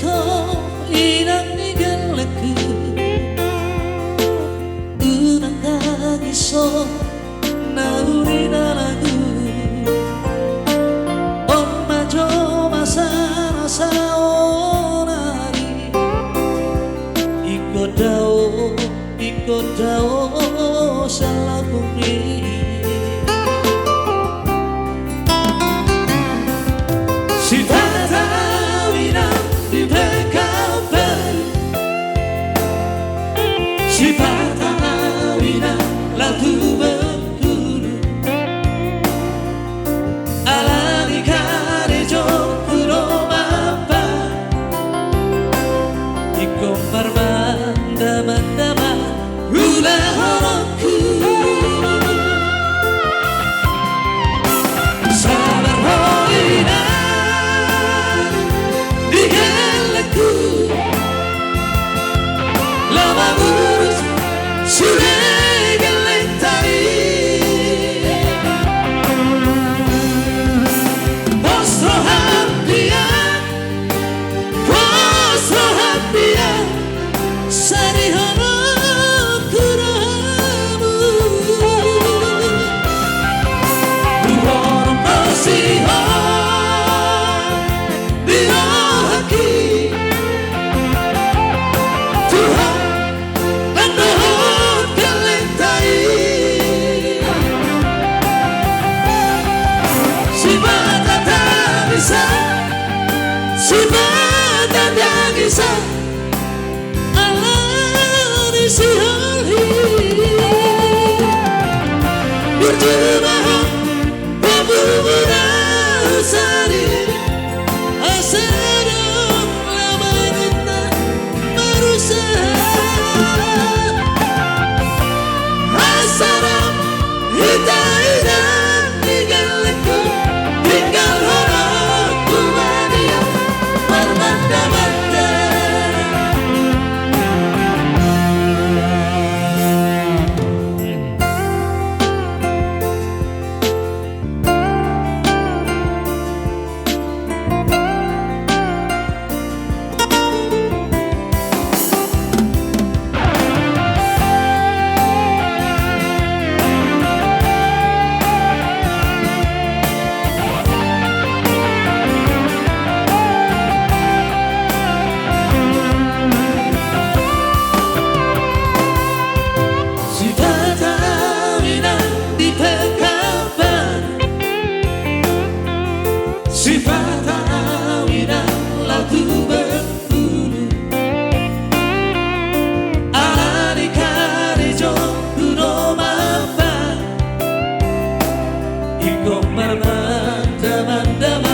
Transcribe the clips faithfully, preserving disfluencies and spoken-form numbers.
Ho inang ni gellengku, unang tangis ho na uli na lagu. On ma jo masa na saonari. Ingkon dao, ingkon dao sian lambungmi. Sipata au inang di Pekanbaru, sipata au inang laho tu Bengkulu. Ala ni karejongku do mambahen, ingkon marmandamanda ma ulahononku. Sabar ho inang di gellengku, laho mangurus sude gellengta i. Pos roham dia, pos roham dia, sarihononku rohamu. Huhonong do sihol di rohangki, Tuhan, nang dohot gellengta i. Sipata tangisan, sipata tangisan, ala ni sihol i. Burju ma ho, pambubuna husari, asa adong laho manginta marusaha. Asa adong hita inang ni gellengku, tinggalhononku ma dia marmandamanda. Sipata au inang di Pekanbaru, sipata au inang laho tu Bengkulu. Ala ni karejongku do mambahen, ingkon marmandamanda ma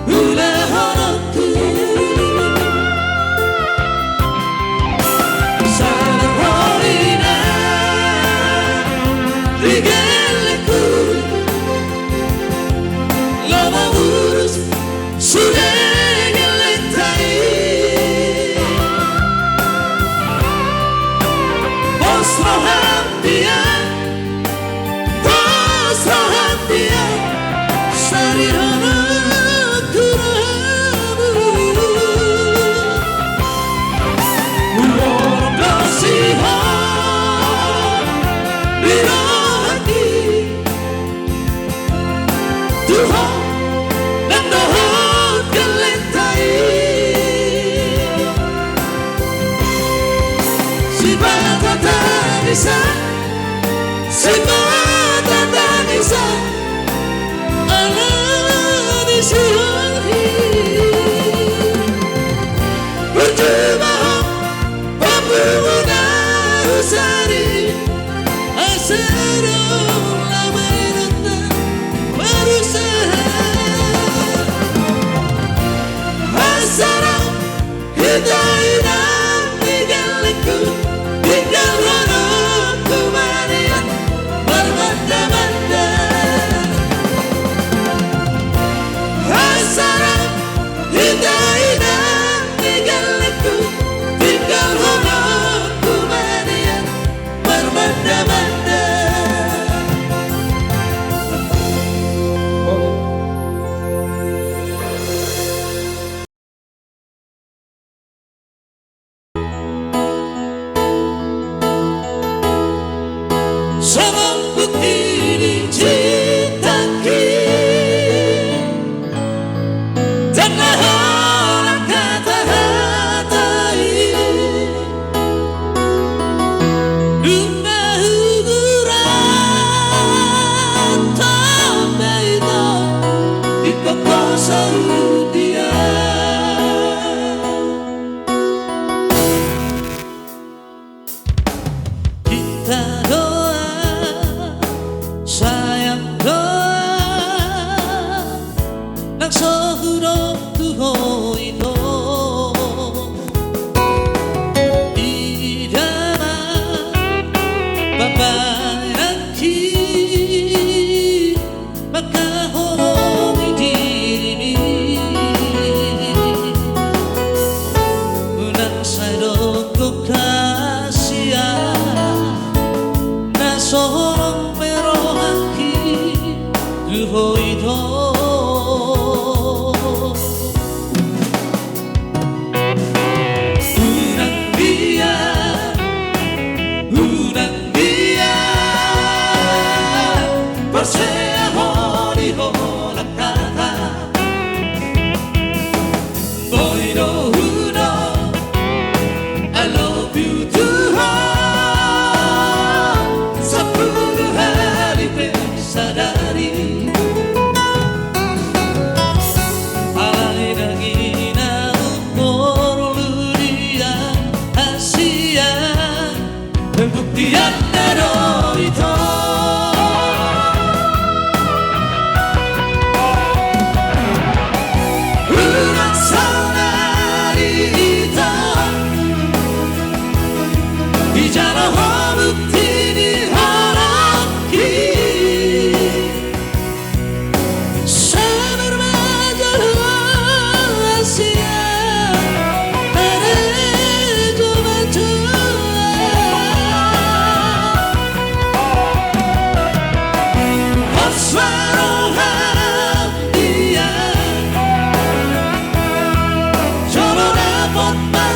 ulahononku. Sabar ho inang di gellengku, laho mangurus sude gellengta i. Pos roham dia, pos roham dia, sarihononku rohamu. Huhonong do sihol di rohangki, Tuhan, nang dohot gellengta i. Sipata tangisan, sipata tangisan, ala ni sihol i. Burju ma ho, pambubuna husari, asa adong laho manginta marusaha. Asa adong hita inang ni gellengku, tinggalhononku ma dia marmandamanda. Asa adong hita inang ni gellengku, tinggalhononku ma dia marmandamanda.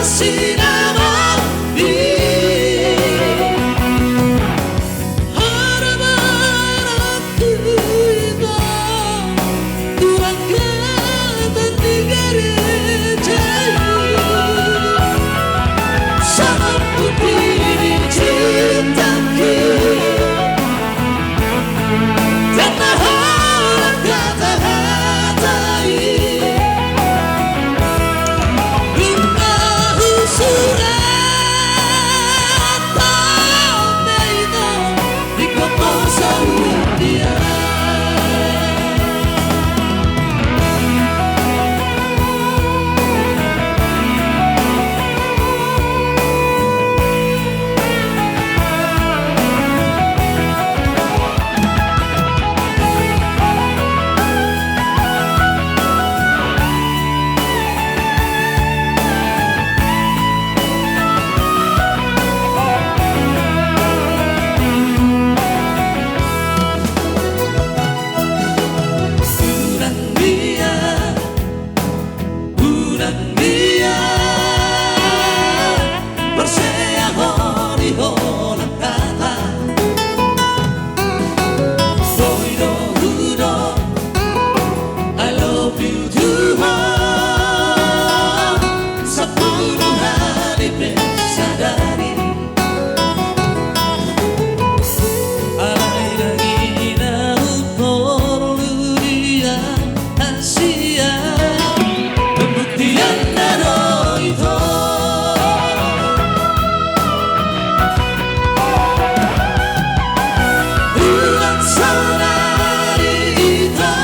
Sinamot i. Harapan hita tu angka di gareja i. Songon bukti ni cintaki. Dengke ma holan hata-hata i. Ima husurat tomba ito. Ingkon poso hudia. Unang dia, unang dia, parseahon i holan hata. Boi do hudok I love you tu ho, sampulu hali pe sadari. Alai dang i na umporlu dia. Sia pembuktianna do ito. Unang saudari ito,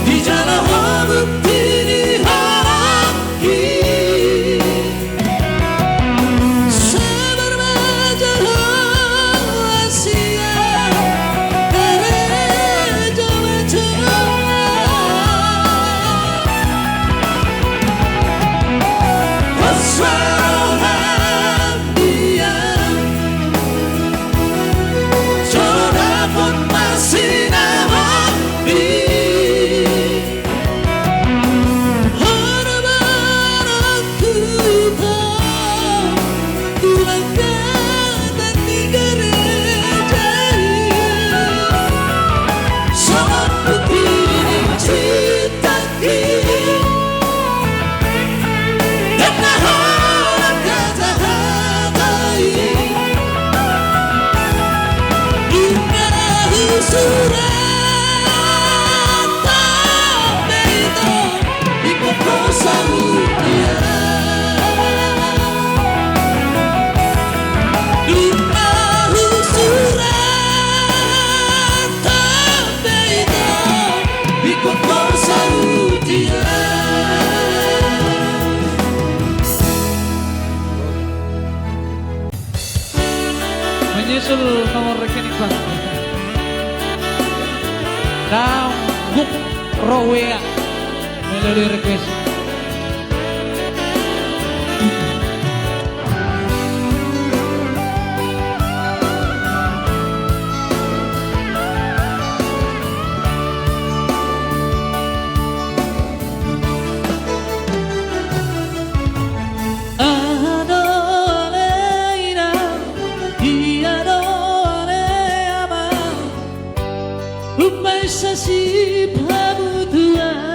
dijalo ho bukti ni halak i. Sabar ma jolo, sia karejo ma jolo. Poso roham dia, jolo dapot ma sinamot i. Harapan hita tu angka di gareja i. Songon bukti ni cintaki. Dengke ma holan hata-hata i. Ima husurat tomba ito. Ingkon poso hudia. Ima husurat tomba ito. Ingkon poso hudia. Menyusul nomor rekening bank. Dang guk ro W A melalui request. Aha do ale inang, ia do ale amang, umbahen sasip habutuan.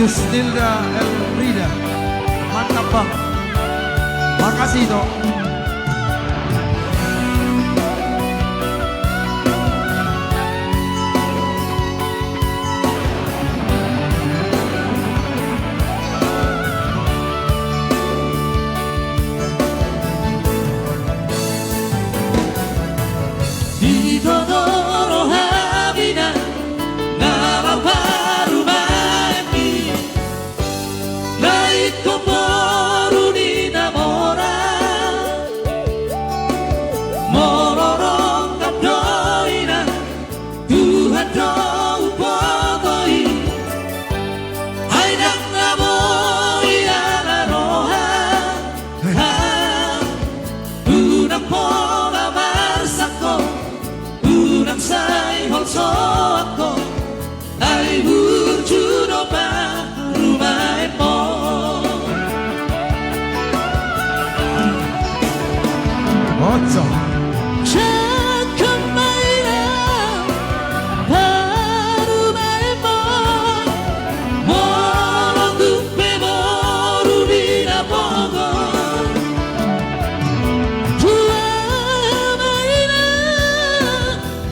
Nilda Elfrida. Mantap, Bang. Makasih, Dok. Di toto rohami na laho parumaenmi, na ingkon boru ni na mora. Molo rongkap do inna, Tuhan do huboto i. Ai ndang na boi ala roha, unang pola marsangkot, unang sai holsohon ho, ai burju do parumaenmon. Ojo. Jangkon ma inna parumaenmon, molo tung pe boru ni na pogo. Tua ma inna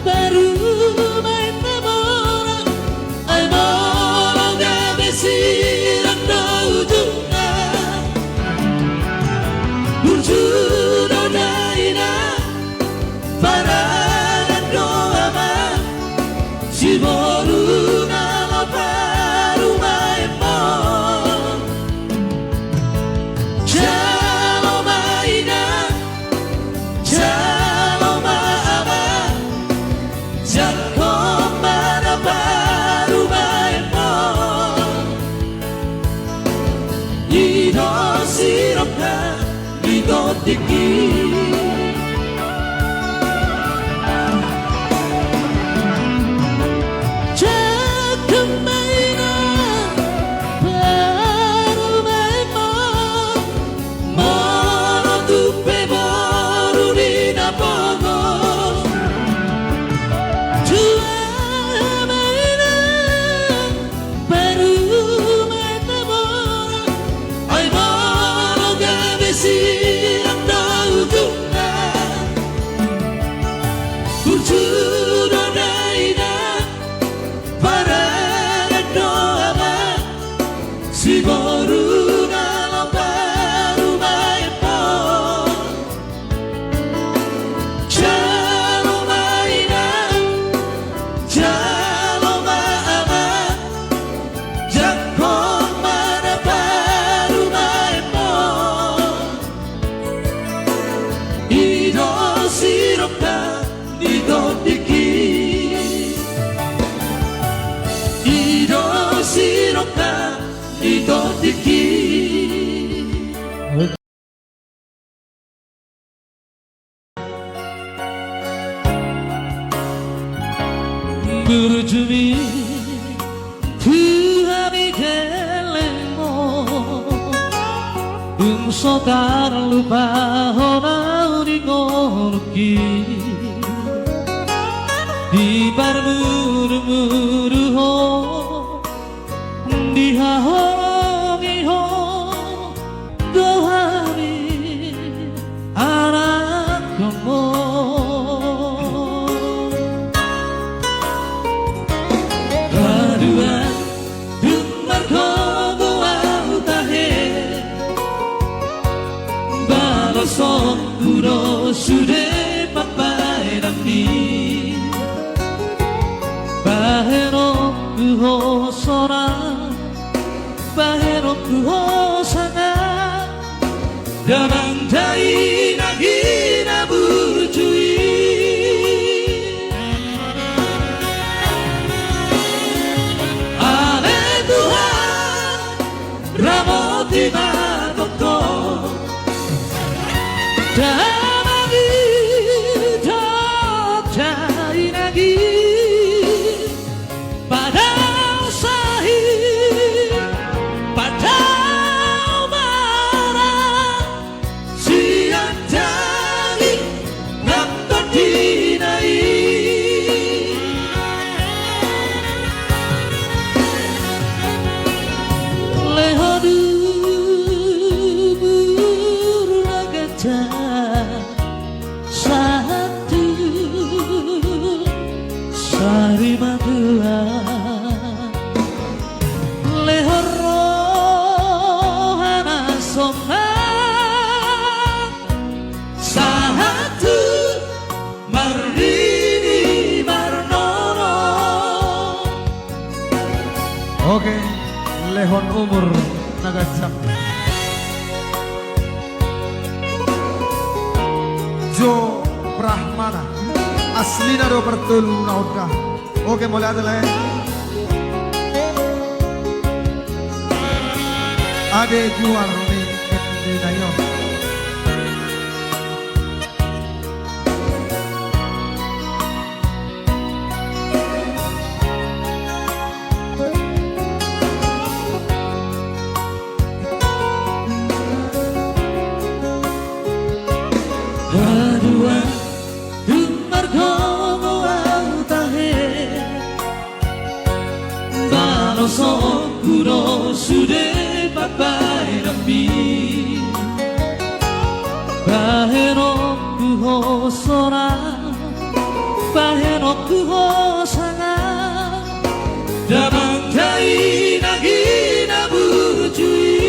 parumaen na mora, ai molo gabe sirang do ujungna. Burju do daina, paranak do ama, siboru na laho parumaenmon. Jalo ma inna, jalo ma ama, jangkon ma na parumaenmon. I do sirongkap ni tondingki. Jangkon ma inna parumaenmon, molo tung pe boru ni na pogo. Tua ma inna parumaen na mora, ai molo gabe sirang do ujungna. Burju do daina, paranak do ama, siboru na laho parumaenmon. Jalo ma inna, jalo ma ama, jangkon ma na parumaenmon. I do sirongkap ni tondingki. I do sirongkap ni tondingki. Burjumi tu hami lelengmon, dung so tarlupa ho na di ngolungki. Diparmudumudu ho, dihaholongi ho do hami anakkonmon. Haduan dung margogo ahu tahe, balosonku do sude pambahenanmi. Bahenonku ho sorat, bahenonku ho sanga, damang dainang i na burju i. Ale Tuhan, ramoti ma tongtong damang i dohot dainang i. Padao sahit, padao mara, sian Lehon umur na ganjang. Jo Brahmana, aslina do partolu na onda. Oke, mauliate lae. Ade guar ni, ni na i on. Haduan tung margogo au tahe. Balosonku do sude pambahenanmi. Bahenonku ho solang, bahenonku ho sangap. Damang dainang na burju i.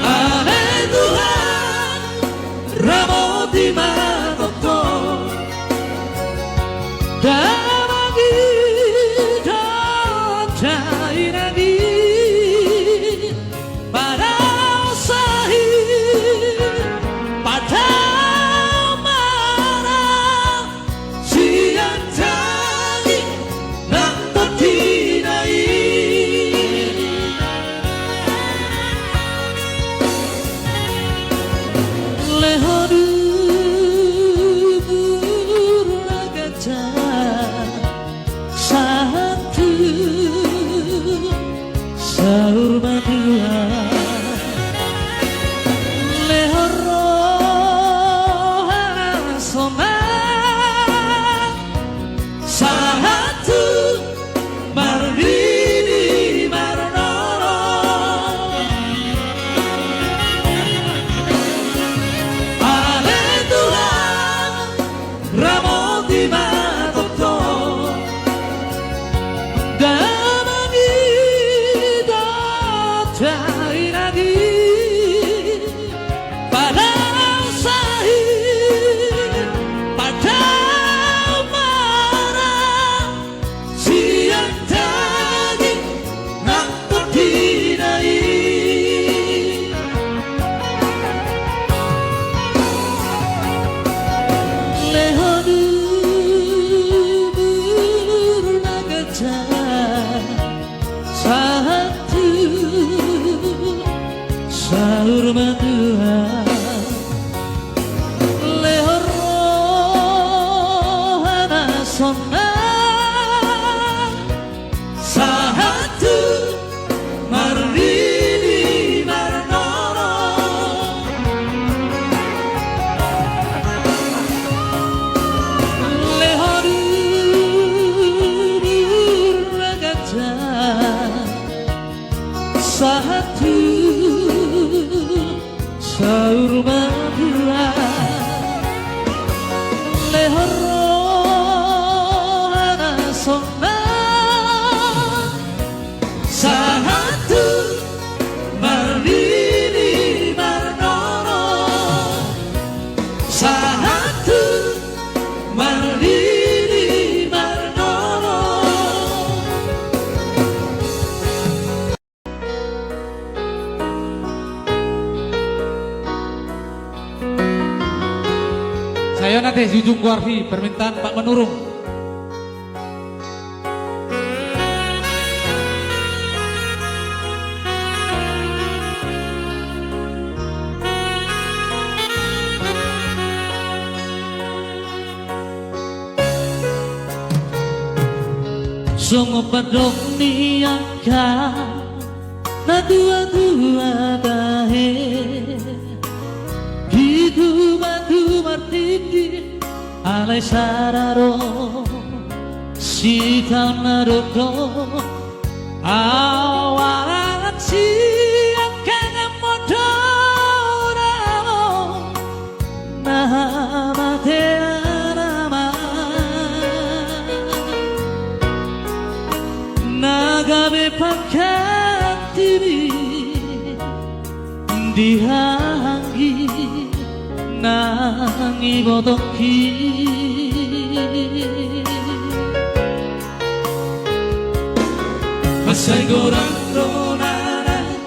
Ale Tuhan, ramoti ma tongtong. Damang i dohot dainang i, padaosahi, padao ma ra sian daging nang tondina i. Lehon umur na ganjang sahat tu saur matua. Lehon roha na sonang sahat tu marnini marnono. Ale Tuhan, ramoti ma tongtong. Damang i dohot dainang i, padaosahi, padao ma ra sian daging nang tondina i. Lehon umur na ganjang sahat tu saur matua. Lehon roha na sonang sahat tu marnini marnono. Lehon umur na ganjang sahat tu saur matua. Lehon roha na sonang sahat tu marnini marnono. Sahat tu marnini marnono. Sai on ate, di ujung goarhi permintaan Pak Manurung. Songon pandok ni angka natuatua tahe, di tubuan tu martiti, alai sada do sitaon na dokdok. Au anak siangkangan modom, na hamatean ama, na gabe pangkatimi di hahaanggi nang ibotongki. Sai godang do na naeng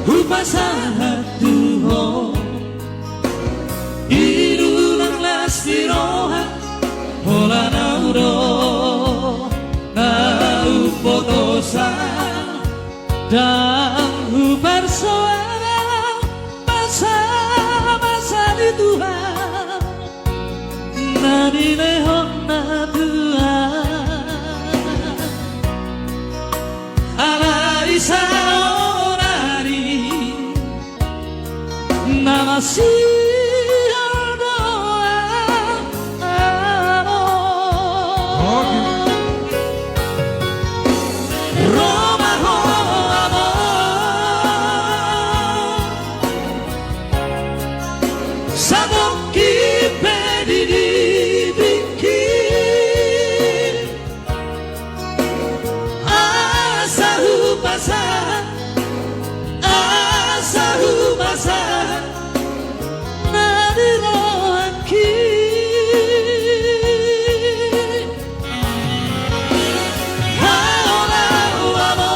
hupasahat tu ho. I do nang las ni roha, holan ahu do na umbotosa. Ndang huparsoal ahu masa-masa ni Tuhan na nilehonna tu ahu. Alai saonari na masihol do ahu. Ro ma ho amang. Satongkin pe di dipingki. Asa hupasahat, asa hupasahat na di rohangki. Haola ho amang.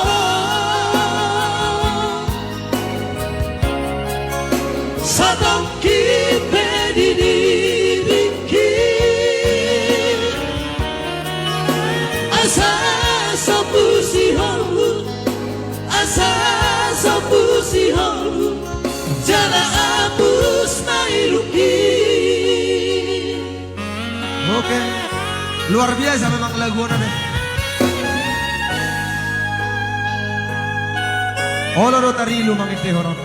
Satongkin pe di dipingki. Asa so pusiholhu, asa so pusiholhu, jala apus ma irungki. Oke. Luar biasa memang lagu on, ade. Olo do tarilu mangintehon on.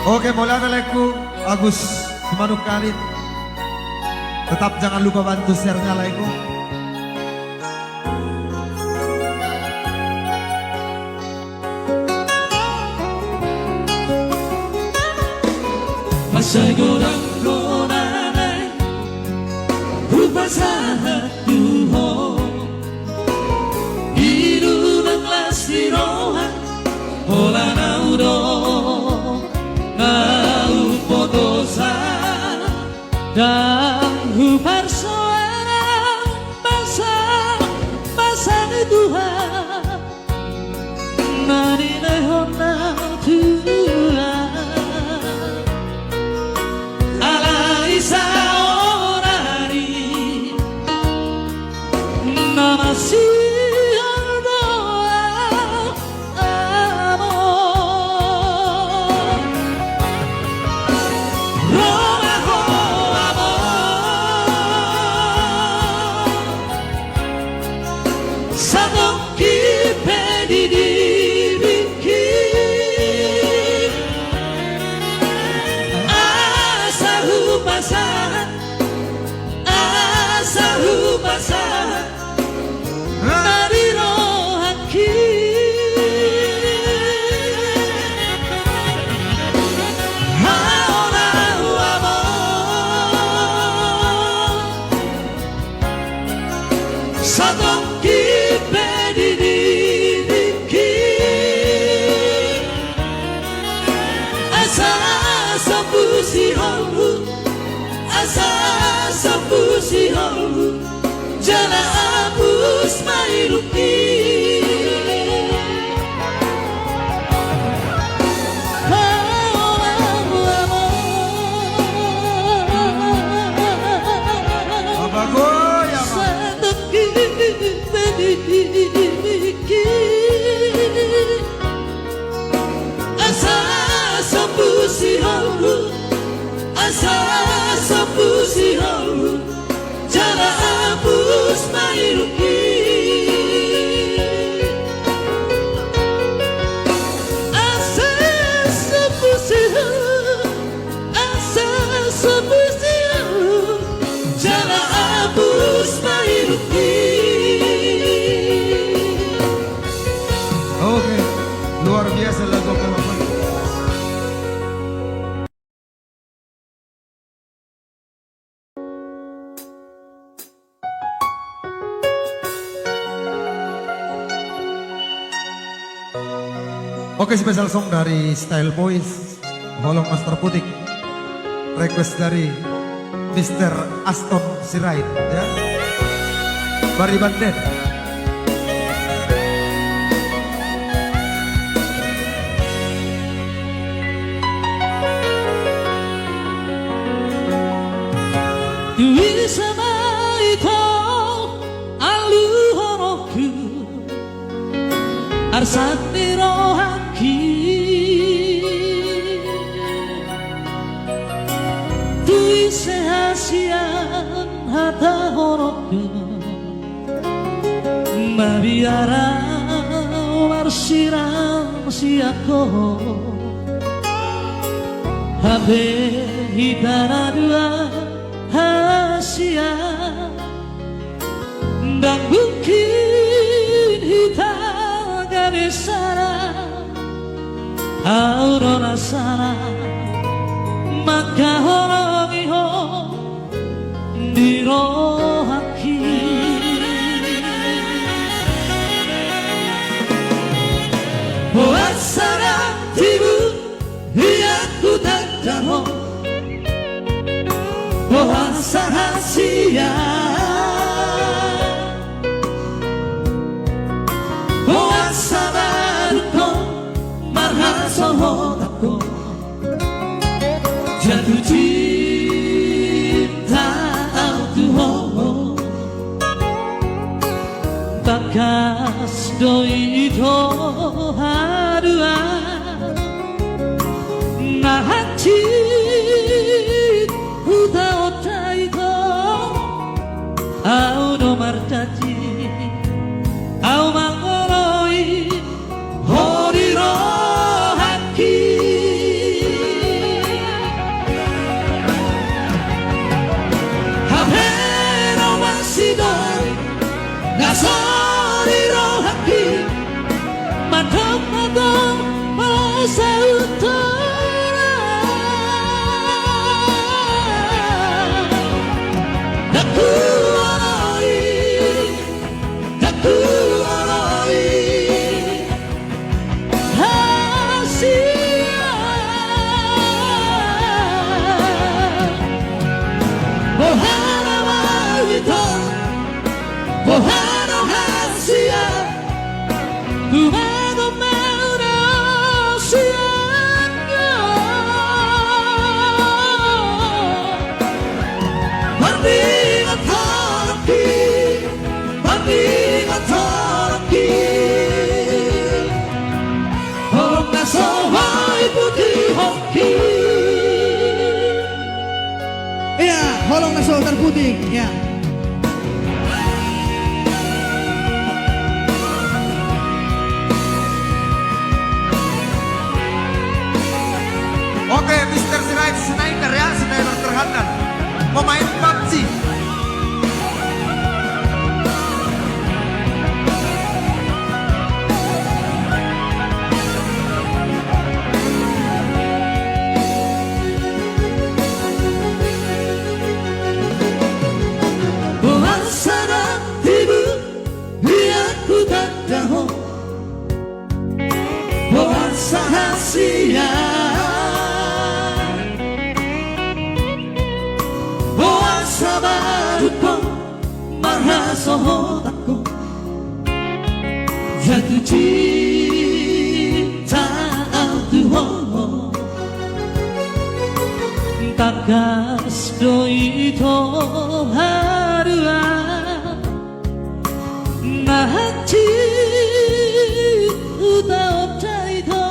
Oke, mauliate laengku, Agus Simanungkalit. Tetap jangan lupa bantu share-nya, laengku. Sai godang do na naeng hupasahat tu ho. I do nang las ni roha, holan ahu do na umbotosa. Ndang huparsoal ahu masa-masa ni Tuhan na nilehonna tu ahu. Alai saonari na masihol do ahu amang. Ro ma ho amang. Satongkin pe di dipingki. Asa hupasahat, asa hupasahat na di rohangki. Haola ho amang. Satongkin pe di dipingki. Asa so pusiholhu, asa so pusiholhu, jala apus ma irungki. Apa goyang? Asa so pusiholhu, asa so pusiholhu, jala apus ma irungki. Asa so pusiholhu, asa so pusiholhu, jala apus ma irungki. Oke, luar biasa lagu apa, Bapak? Oke, special song dari Style Boys. Holong Master Putik. Request dari Mister Aston Sirait, ya. Bari Banden. Tu ise ma ito aluhononku, arsak ni rohangki. Tu ise hasian hatahononku, mabiar au marsiran sian ho. Hape hita na dua hasian, ndang mungkin hita gabe sada. Au do na sada mangkaholongi ho di rohangki. Boasa ndang tibu ia hutanda ho, boasa hasian, boasa baru ho marhasohotan ho. Jatuh cinta au tu ho. Bagas do ito haduan, na hansit hutaonta ito. Au do marjanji, au mangoloi ho di rohangki. Hape na masih doi na so di rohangki, mandok mandok masa utara. Ndang huoloi, ndang huoloi hasian. Boha ma ito, boha do hasian, hubahen ma au do sian ho. Mandingot holongki, mandingot holongki, holong na so boi putihonki. Ia, holong na so tarputik, ia. Oke, Mister Sirait, sniper ya, sniper terhandal. Pemain pabji. Boasa ndang tibu ia hutanda ho, boasa hasian, boasa baru ho marhasohotan ho. Jatuh cinta au tu ho. Bagas do ito haduan, na hansit hutaonta ito.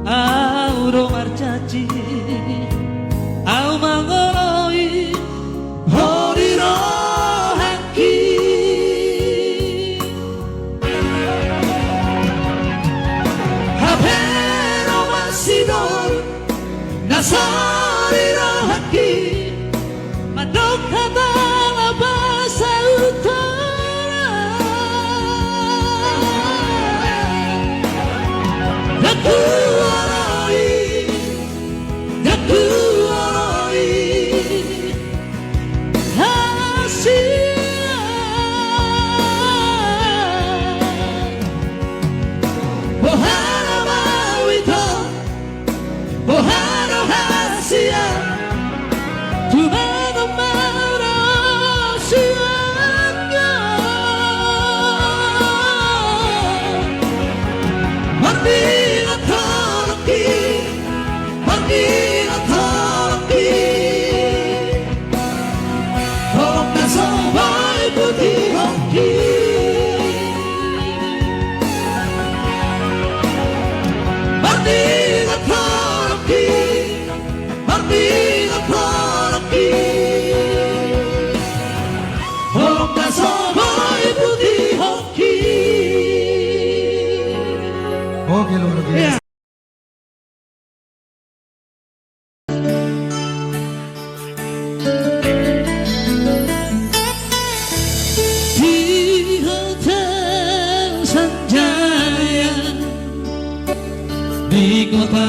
Au do marjanji, au mangoloi ho di rohangki. Hape na masih doi na so di rohangki, mandok hata na pasahuthon. Ndang huoloi, ndang huoloi hasian. Boha ma au ito, boha Oke, luar biasa. Di Hotel Sanjaya, di kota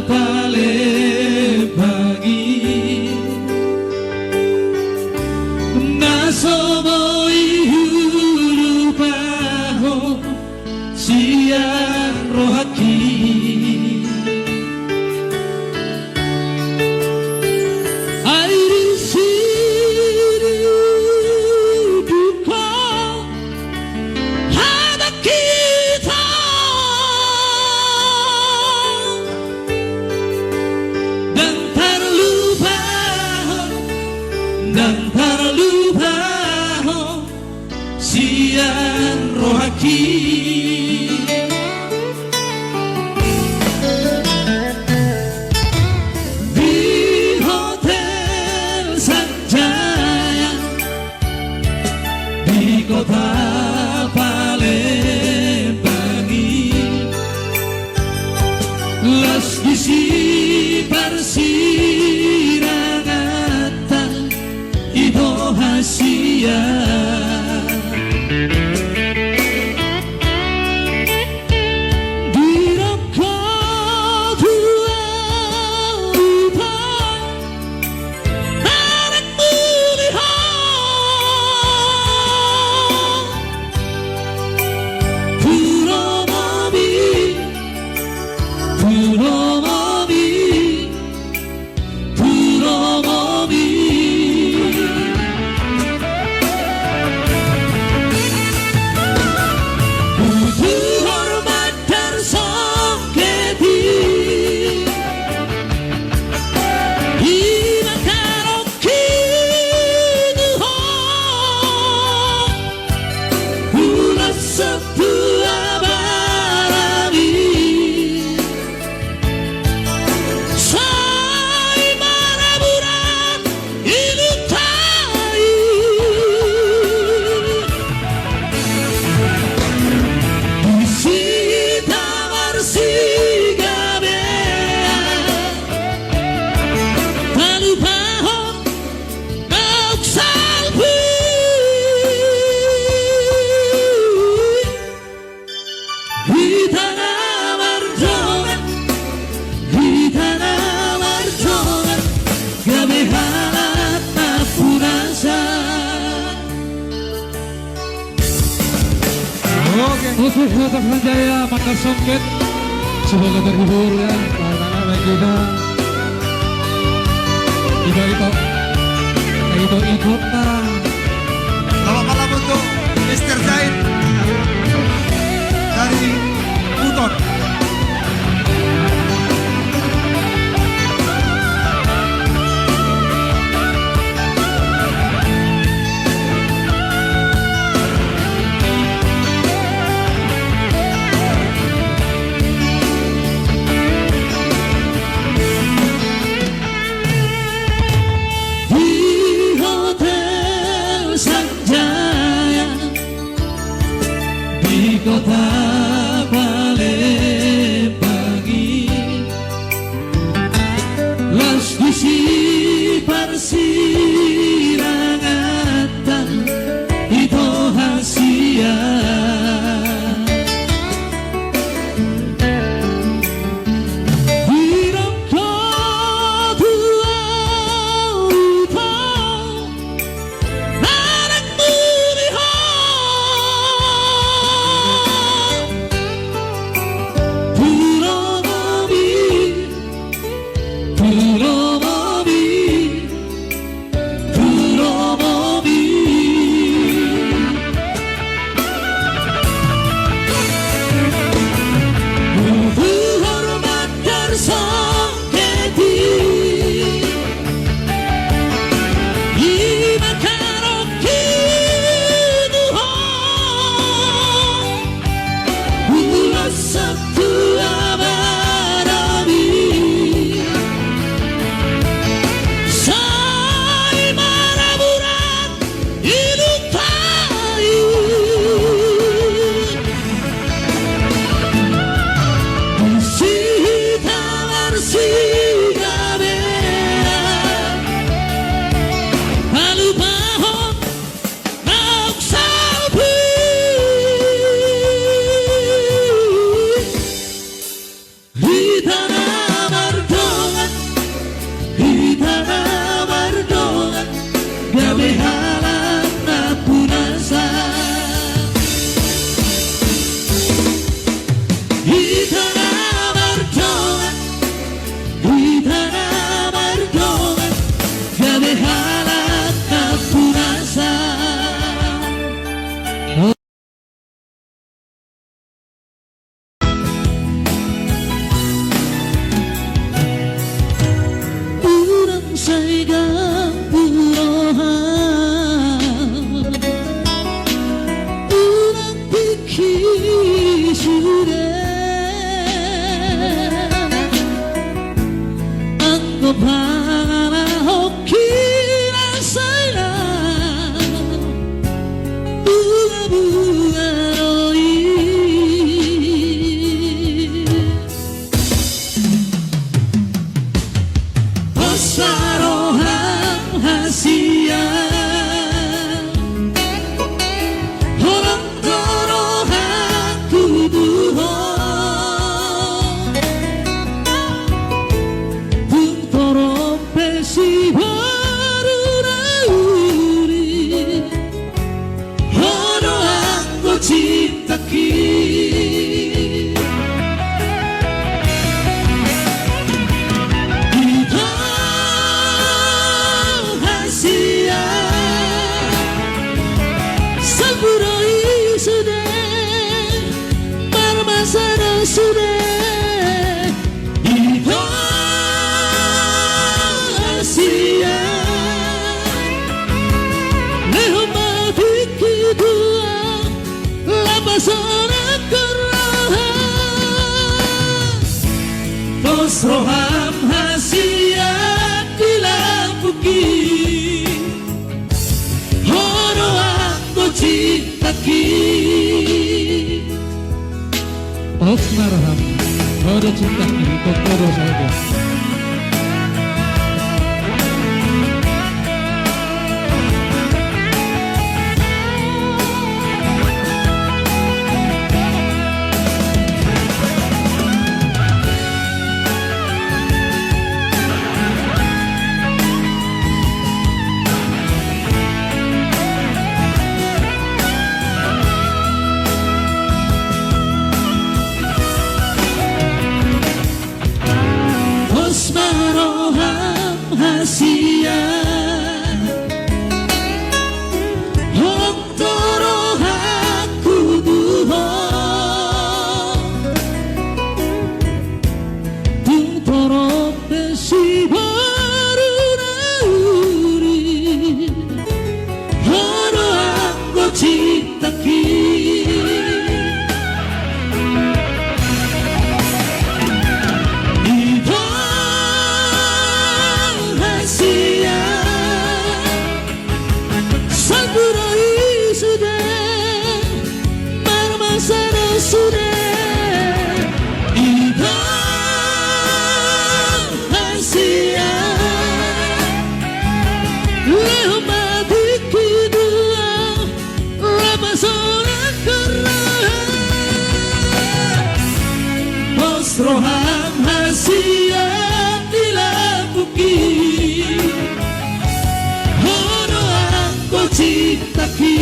Palembang i, na so boi hulupahon sian rohangki. Ai disi didok hata hita, ndang tarlupahon, ndang tarlupahon sian rohangki. Di Hotel Sanjaya, di kota Palembang i, laos disi parsirangan ta, ito hasian. Didok ho tu ahu, anak mulihon, tu lomomi, tu lomomi, tu lomomi. Butuh hormat tarsongket i, i ma karongki tu ho, ulos tu abarami. Sai maraburan iluta i, disi hita marsigabean, talupahon ahu salpu. Hita na mardongan, hita na mardongan, gabe halak na punasa. Oke. Khusus untuk Sanjaya, maka songket. Semoga terhibur ya, anak-anak kita. Ito, ito. Ito, ito, nah. Selamat malam untuk Mister Zaid dari Buton. Di Hotel Sanjaya, di kota Palembang i, laos disi parsirangan ta, ito hasian. Didok ho tu ahu, anak mulihon, tu lomomi, tu lomomi, tu lomomi. Butuh hormat tarsongket i, i ma karongki tu ho, ulos tu abarami. Pangalaho hira sai na bunga-bunga do i. Pos ma roham hasian, holong do rohangku tu ho. Tung torop pe siboru na uli, ho do anggo cintaki. Ito hasian, salpu do i sude, marmasa do sude. Ito hasian, lehon ma tingki tu ahu, lapason angka roha. Pos roham hasian di lambungki, ho do anggo cintaki. Pos ma roham, ho do cintaki, tong ho do saudara. Pos ma roham hasian, holong do rohangku tu ho. Tung torop pe siboru na uli, ho do anggo cintaki. Ito hasian, salpu do i sude, marmasa do sude. Ito hasian, lehon ma tingki tu ahu, lapason angka roha. Pos roham hasian di lambungki, ho do anggo cintaki.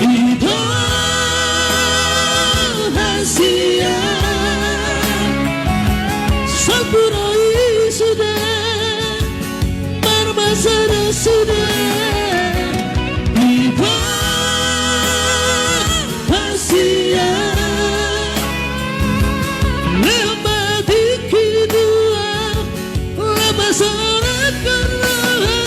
Ito hasian, salpu do i sude, marmasa do sude. Ito hasian, lehon ma tingki tu ahu, lapason angka roha.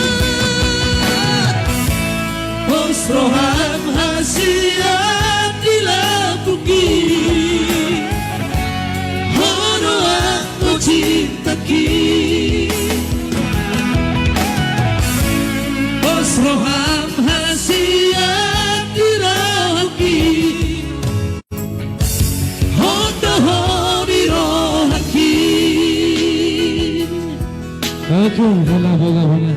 Pos roham hasian di lambungki, ho do anggo cintaki. Pos roham hasian di rohangki, ho do ho di rohangki. Oke, hola, hola, hola.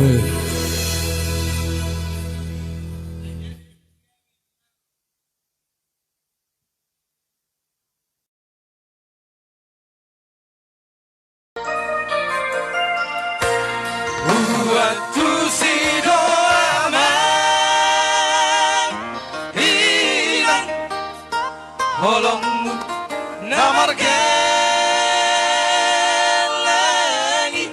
Eh. Buat tusi do amang inang, holongmu na margeleng i.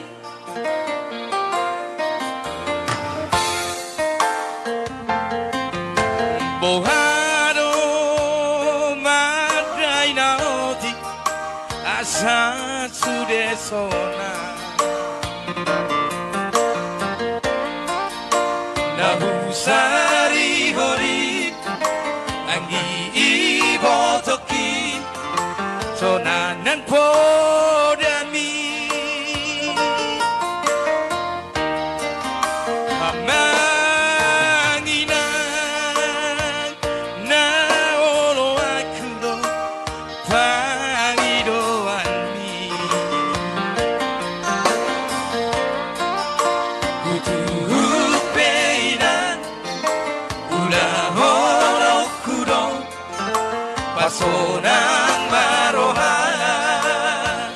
Boha do mandai na otik asa sude sonang. Na husari Sonang ma roham.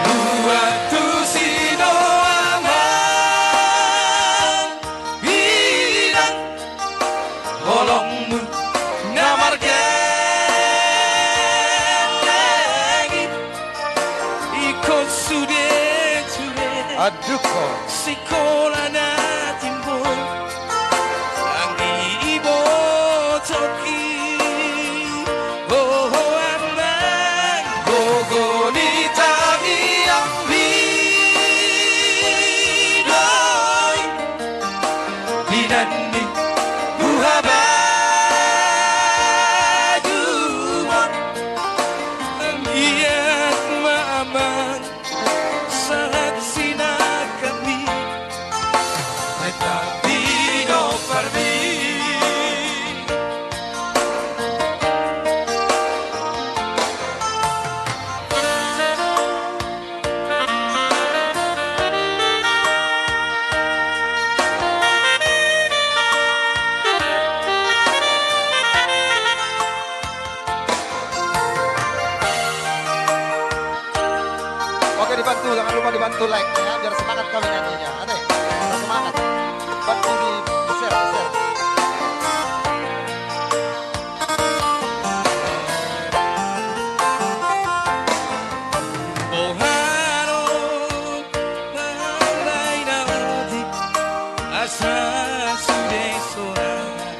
Luat tusi do amang, inang, holongmu na margeleng i. Ingkon sude jure. Aduh, ho. Sikola na timbul. Anggi ibotoki, ho amang. Gogo ni tangiangmi do i, di na ni huhabayu on. Anggiat ma amang sahat sinangkapmi, renta pinompar mi. Oke, dibantu, jangan lupa dibantu like ya, biar semangat kami nyanyinya. Ade, biar semangat. Bantu di share, share. Boha do, boha do na otik, asa sude sonang.